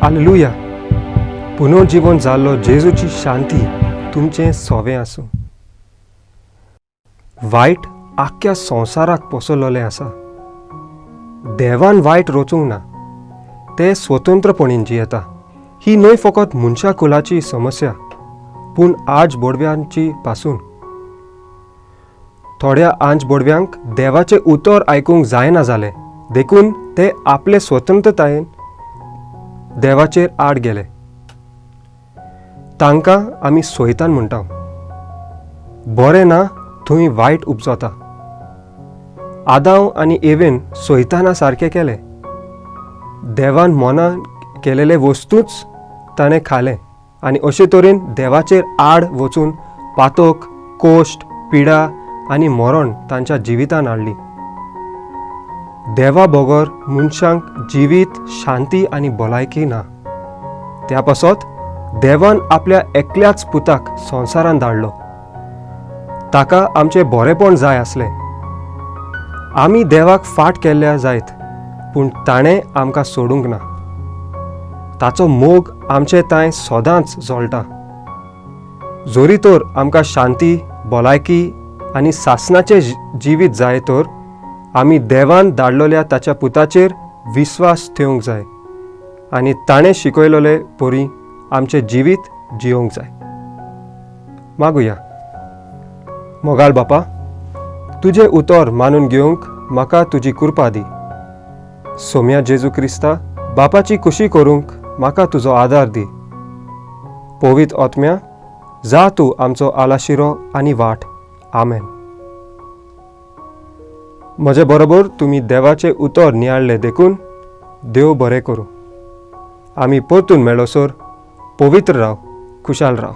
आलेलुया. पुनर्जिवन जाल्लो जेजूची शांती तुमचें सोवें आसूं. वायट आख्ख्या संवसाराक पसरलेलें आसा. देवान वायट रचूंक ना, ते स्वतंत्रपणीन जियेता. ही न्हय फकत मनशा कुलाची समस्या, पूण आज बोडव्यांची पासून. थोड्या आंज बोडव्यांक देवाचें उतर आयकूंक जायना जालें, देखून ते आपले स्वतंत्रतायेन देवाचेर आड गेले. तांकां आमी सोयतान म्हणटा. बरें ना थंय वायट उपजता. आदांव आनी एवेन सोयताना सारकें केलें. देवान मना केलेले वस्तूच ताणें खालें आनी अशे तरेन देवाचेर आड वचून पातक, कोश्ट, पिडा आनी मरण तांच्या जिवितान हाडली. देवा बगर मनशांक जिवीत, शांती आनी भलायकी ना. त्या पासत देवान आपल्या एकल्याच पुताक संवसारान धाडलो. ताका आमचें बरेपण जाय आसलें. आमी देवाक फाट केल्ल्या जायत, पूण ताणें आमकां सोडूंक ना. ताचो मोग आमचे तांय सदांच जळटा. जरी तर आमकां शांती, भलायकी आनी सासणाचें जिवीत जाय तर आमी देवान धाडलेल्या ताच्या पुताचेर विस्वास ठेवंक जाय आनी ताणें शिकयलेले परी आमचें जिवीत जियोंक जाय. मागुया. मोगाळ बापा, तुजें उतर मानून घेवंक म्हाका तुजी कृपा दी. सोम्या जेजू क्रिस्ता, बापाची खुशी करूंक म्हाका तुजो आदार दी. पवित्र आत्म्या, जा तूं आमचो आलाशिरो आनी वाट. आमेन. म्हजे बरोबर तुमी देवाचें उतर नियाळ्ळें देखून देव बरें करूं. आमी परतून मेळोसर पवित्र राव, खुशाल राव.